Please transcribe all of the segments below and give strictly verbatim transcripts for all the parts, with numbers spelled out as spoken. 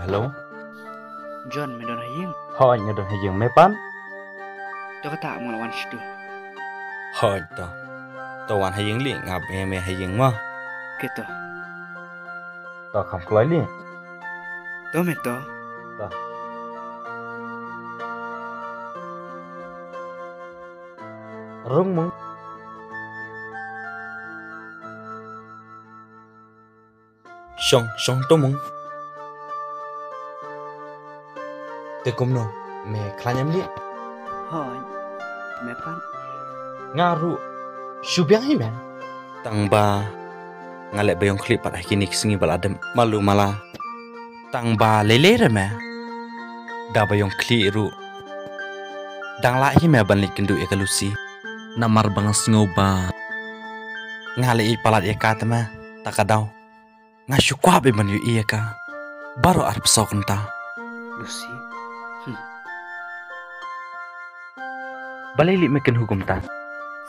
Hello. John, me don ha ïing? Hooid, nga don ha ïing, me pat? To kata, nga la wan shuh. Hooid to. To wan ha ïing lei, nga ïa me ha ïing mo. Kito. To kham kloi lei. To me to. To. Rung mo. Shong, shong to mo. Te kumno, me khlaiñ em lei? Hooid, me pat? Nga ruh shu biang hi me. Tang ba nga leh ba ïong khlieh pat ha kine ki sngi ba la dep, malu mala. Tang ba lei lei re me. Da ba ïong khlieh ruh dang lah hi me ban leit kynduh ïa ka Lucy. Namar ba nga sngew ba nga leh ïeit palat ïa ka te me, ta ka daw nga shu kwah bha ban ïohi ïa ka baroh arphew saw kynta. Lucy. Hmm. Balei lei me kynmaw kumta?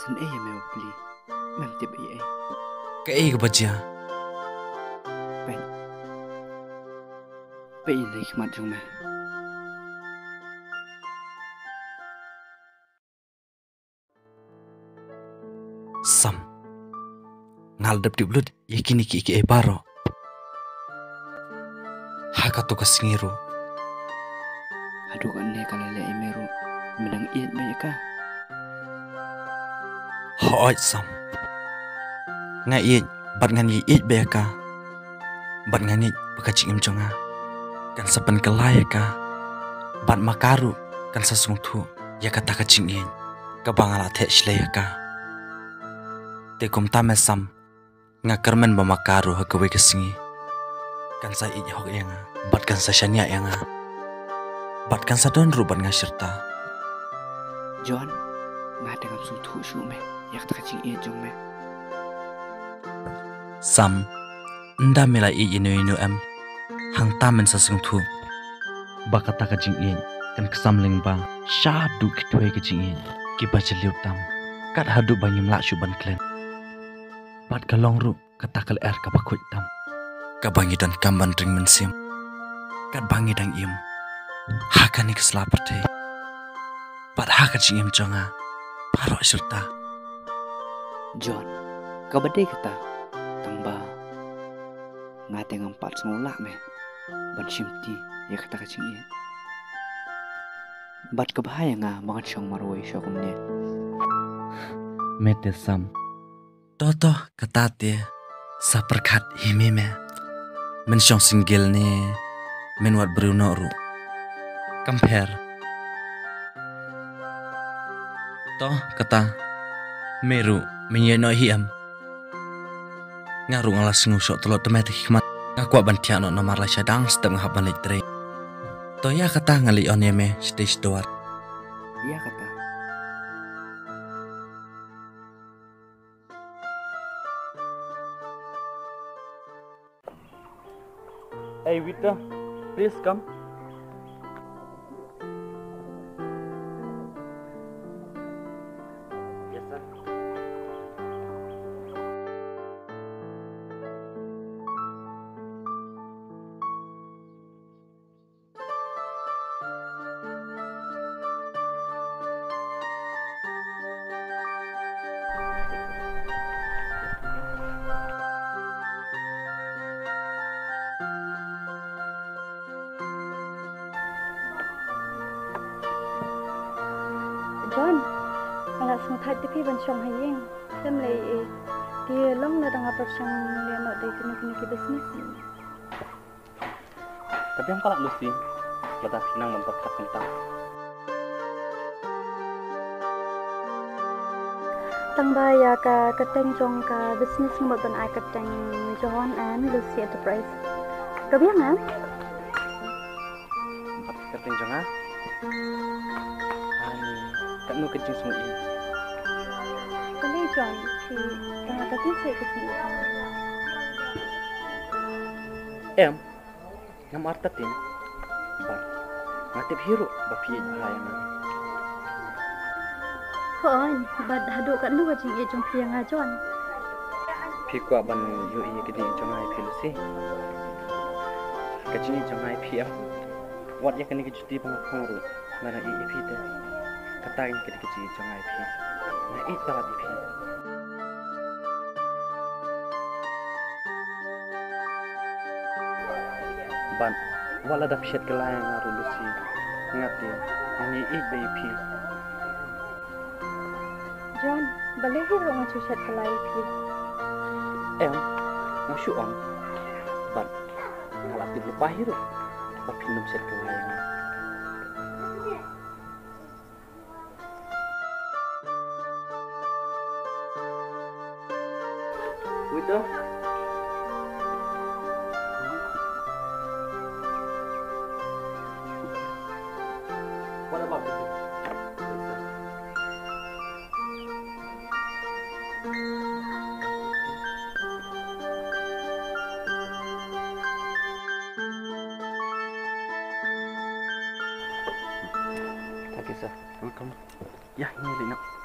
Sngewsih ïa me bapli. Mem tip ei ei. Kaei kaba jia? Peit. Peit ïa lade ki khmat jong me. Sam. Nga la dep tip lut ïa kine kiei kiei baroh. Ha kato ka sngi ruh. Haduh katne ka la leh ïa me ruh, me dang ïeit bha ïa ka? Hooid Sam. Nga ïeit bad ngan ïeit bha ïa ka. Bad nga ngeit ba ka jingim jong nga kan sa pynkylla ïa ka. Bad ma ka ruh kan sa sngewthuh ïa kata ka jingïeit kaba nga la theh shlei ïa ka. Te kumta me Sam, nga kyrmen ba ma ka ruh ha kawei ka sngi kan sa ïeit hok ïa nga, bad kan sa shaniah ïa nga, bad kan sa don ruh bad nga shirta. John, nga te ngam sngewthuh shuh me ïa kata ka jingïeit jong me. Sam, ynda me la ïeit ïano ïano em, hangta men sa sngewthuh ba kata ka jingïeit kan ksam lyngba shaduh kitei ka jingïeit kiba jylliew tam, kat haduh ba ngim lah shuh ban klet. Bad ka long ruh kata ka lyer kaba khuid tam, kaba ngi donkam ban ring mynsiem katba ngi dang im ha kane ka sla pyrthei. Bad ha ka jingim jong nga baroh shirta. John, kaba dei kata, tang ba nga te ngam pat sngew lah me ban shimti ïa kata ka jingïeit. Bad kaba ha ïa nga ba ngan shong marwei sha kumne. Me te Sam. To to, kata te sa pyrkhat hi me me. Men shong single ne men wad briew noh ruh, kam pher. To kata, me ruh men ïaid noh hi em? Nga ruh nga la sngew shoh tlot te me te ki khmat. Nga kwah ban thiah noh namar la sha dang step nga hap ban leit trei. To ïa kata, nga leit on ïa me shatei shatwar. Ïa kata. Hey waiter, please come. Yes sir. John, nga la sngewthuh te phi ban shong ha ïing. Te lei, te long lada nga pyrshang leh noh da kine kine ki business. Ka biang palat Lucy, lada phi nang ban pyrkhat kumta. Tang ba ïa ka kyrteng jong ka business nga mut ban ai kyrteng John and Lucy Enterprise. Ka biang em? Bad ka kyrteng jong nga, ani, katno ka jingsngewieit? Ka lei John, phi, tang ka jingsngewieit ka jingïeit. Em. Ngam artatien. Bad nga tip hi ruh ba phi ïeit bha ïa nga. Hooid, bad haduh katno ka jingïeit jong phi ïa nga John? Phi kwah ban ïohi ïa ka jingïeit jong nga ïa phi Lucy? Ka jingïeit jong nga ïa phi em. Wat ïa kane ka juti ba nga phong ruh, lada nga ïeit ïa phi te, kata ka dei ka jingïeit jong nga ïa phi. Nga ïeit palat ïa phi. Bad wat lada phi shet kylla ïa nga ruh Lucy, nga te, nga ïeit bha ïa phi. John, balei hi ruh nga shu shet kylla ïa phi? Em, nga shu ong. Bad nga la tip lypa hi ruh ba phin ym shet kylla ïa nga. Waiter. What about the bill? Thank you, sir. Welcome. Ïa, ïa, ïa, ïa.